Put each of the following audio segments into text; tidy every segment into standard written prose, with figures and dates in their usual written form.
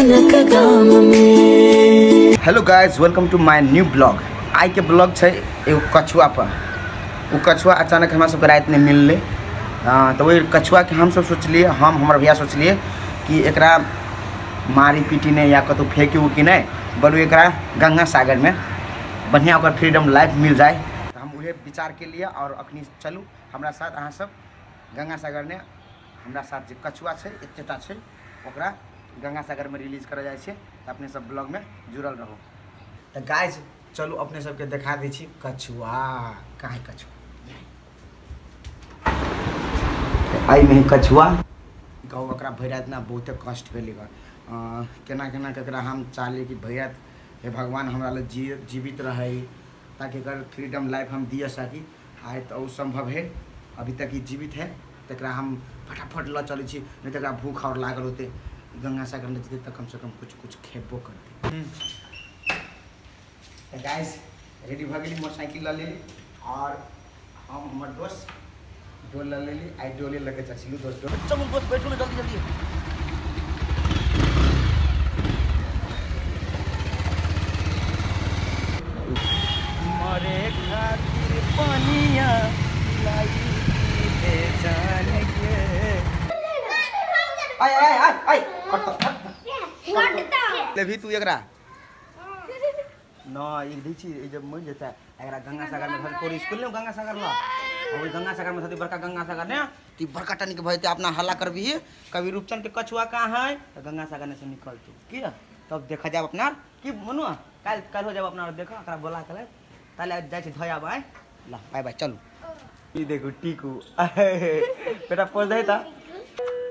अचानक गाम में। Hello guys, welcome to my new blog. आइ के ब्लॉग छै एगो कछुआ पर। ओ कछुआ अचानक हमरा सबके रातिमे मिललै। तऽ ओहि कछुआके हमसब सोचलियै, हम हमर भैया सोचलियै कि एकरा मारी पीटी नहि या कतहु फेंकी उकी नहि, बरु एकरा गंगा सागरमे बढ़िआँ ओकर फ्रीडम लाइफ मिल जाय। तऽ हम उहे विचार केलियै आओर अखनी चलू हमरा साथ अहाँ सब गंगा सागरमे हमरा साथ जे कछुआ छै एतेटा छै ओकरा गंगा सागरमे रिलीज करल जाइ छै। तऽ अपने सब ब्लॉगमे जुड़ल रहू। तऽ गाइज चलू अपने सबके देखा दै छी कछुआ। कहाँ है कछुआ? एहिमे है कछुआ। कहू ओकरा भरि राति ने बहुते कष्ट भेलै। केना केना कऽ एकरा हम चाहलियै कि भरि राति हे भगवान हमरा लग जीवित रहै ताकि एकर फ्रीडम लाइफ हम दिअ सकी। आइ तऽ ओ सम्भव है, अभी तक ई जीवित है। तऽ एकरा हम फटाफट लऽ चलै छी, नहि तऽ एकरा भूख आओर लागल होतै। गंगा सागर लऽ जेतै तऽ कमसँ कम कुछ कुछ खेबो करतै। तऽ गाइस रेडी भऽ गेली, मोटरसाइकिल लऽ लेली आओर हम हमर दोस्त डोल लऽ लेली। आइ डोले लऽ कऽ जाइ छी। दोस्त डोल चलू, दोस्त बैठू ने जल्दी जल्दी। मरे खातिर पनिया लाई दे जान के। आय आय आय आय, कट कट लेभी तू एकरा न एक दै छी। ई जब मरि जेतै एकरा गंगा सागर में धर। तोर स्कूल ने गंगा सागर ल, ओहि गंगा सागर में धरती, बड़का गंगा सागर ने ती बड़का टनिक भऽ जेतै। अपना हल्ला करबही कभी रूपचंद के कछुआ कहाँ है तऽ गंगा सागर ने से निकलतौ की। तब देखा जाब अपना की मनुआ। काल्हि काल्हि हो जाब अपना देखो एकरा बोला के लाब। ताले जाइ छी धोय आब। आइ ला बाय बाय, चलू। ई देखू टीकू बेटा, पोज दे त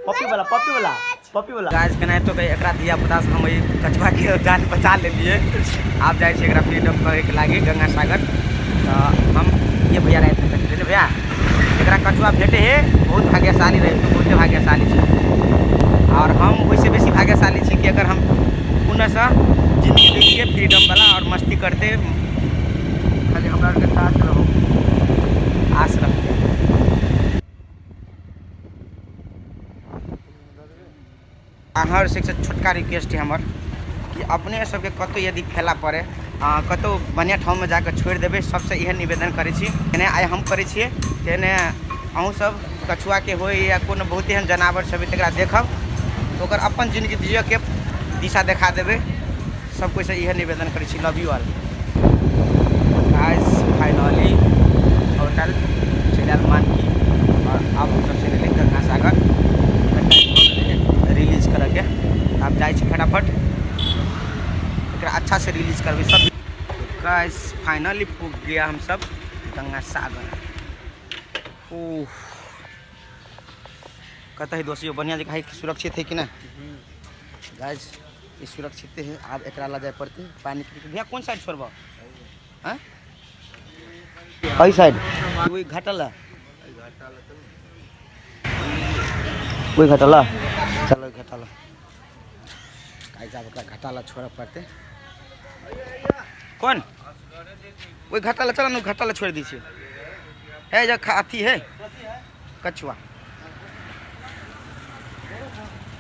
पप्पी वाला, पप्पी वाला, पप्पी वाला। गाइस केनाहितो के एकरा धिया पुता से हम ई कछुआ के जान बचा लेलिए। आब जाइ छी एकरा फ्रीडम करे के लागी गंगा सागर। तऽ हम ये भैया राति में कटले भैया एकरा कछुआ भेटे है, बहुत भाग्यशाली रहे, तो बहुते भाग्यशाली छै। और हम ओहिसे बेसी भाग्यशाली छी कि अगर हम पुनः जिंदगी दै छियै फ्रीडम वाला और मस्ती करते खाली हमरा आरके साथ रहू, आस रहते। अहाँ सबसँ छोटका रिक्वेस्ट है हमर कि अपने सबके कतहु यदि फैला पड़े कतहु बढ़िआँ ठाममे जाकऽ छोड़ि देबै। सबसँ इएह निवेदन करै छी। एने आइ हम करै छियै तेने अहूँ सब कछुआके होइ या कोनो बहुत एहन जनावर सब तकरा देखब तऽ ओकर अपन जिनगी जियऽके दिशा देखा देबै। सब कोइसँ इएह निवेदन करै छी। Love you all. Guys finally hotel चलि आयल मानकी और आब हमसब चलि एलियै गंगा सागर रिलीज करऽके। आब जाइ छी फटाफट एकरा अच्छा से रिलीज करबै सब। गाइस फाइनली पुग गया हम सब गंगा सागर। ओह कतऽ है दोस्त यो? बढ़िया जगह है, सुरक्षित है कि ना? गाइस ई सुरक्षित है। आब एकरा लऽ जाय पड़तै पानी पी। भैया कोन साइड छोड़ब? हाँ एहि साइड, ओहि घाटल, ओहि घाटल। चलो घाटल। गाइस आब ओकरा घाटल छोड़ऽ पड़तै। कोन ओहि घाटल? चल ने घाटल छोड़ि दै छियै। है जे अथी है कछुआ।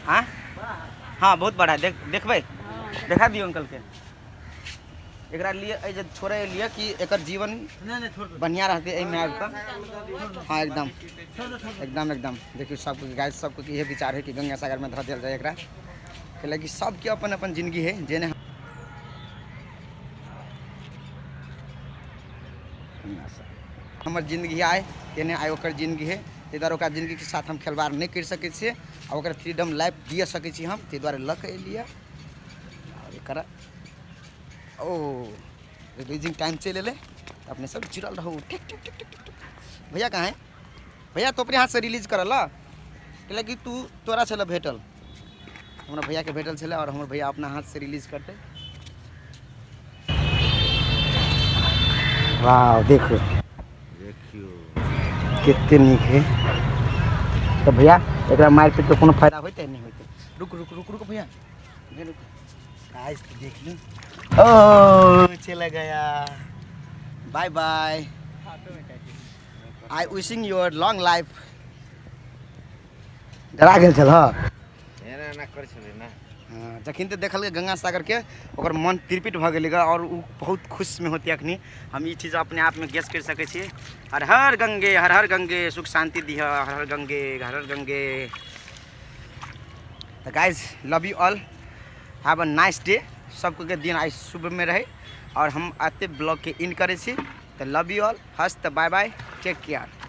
हाँ हाँ बहुत बड़ा है। देख देखबै, देखा दियौ अंकल के। एकरा लिए एहि जे छोड़े लिए कि एकर जीवन बढ़िया रहतै एहिमे आबि कऽ। हाँ एकदम एकदम एकदम। देखियौ सबके गाइस, सबके इहे विचार है कि गंगा सागरमे धऽ देल जाय एकरा। कैलाकि सबके अपन अपन जिंदगी है। जेने हमर जिंदगी आय तेने आइ ओकर जिंदगी है। ताहि दुआरे ओकरा जिंदगीके साथ हम खेलवाड़ नहि करि सकै छियै आ ओकरा फ्रीडम लाइफ दिअ सकै छी हम। ताहि दुआरे लऽ कऽ एलियै आओर एकर ओ रिलीजिंग टाइम चलि एलै। तऽ अपने सब जुड़ल रहू। ठीक ठीक ठीक ठीक ठीक। भैया कहाँ है? भैया तो अपने हाथसँ रिलीज करल कैलाकि तू तोरा छलै भेटल, हमरा भैयाके भेटल छलै आओर हमर भैया अपना हाथसँ रिलीज करतै। वाह देखो देखियो कते नीक है। तऽ भैया एकरा मारि पीट के कोनो फायदा होइतै? नहि होइतै। रुक रुक रुक रुक भैया, भैया रुक। गाइस देख ली, ओ चला गया। Bye bye, I wishing your long life. डरा गेल छल? एना एना करै छलै ने। हाँ, जखन तऽ देखलकै गंगा सागरके ओकर मन तिरपिट भऽ गेलै आओर ओ बहुत खुशमे होतै अखनी। हम ई चीज अपने आपमे गेस करि सकै छी। हर हर गंगे हर हर गंगे, सुख शांति दिह, हर हर गंगे हर हर गंगे। तऽ guys love you all, have a nice day. सबके दिन आइ शुभमे रहै। आओर हम एते ब्लॉगके इन करै छी। तऽ लव you all, हस्त, बाय बाय, टेक केयर।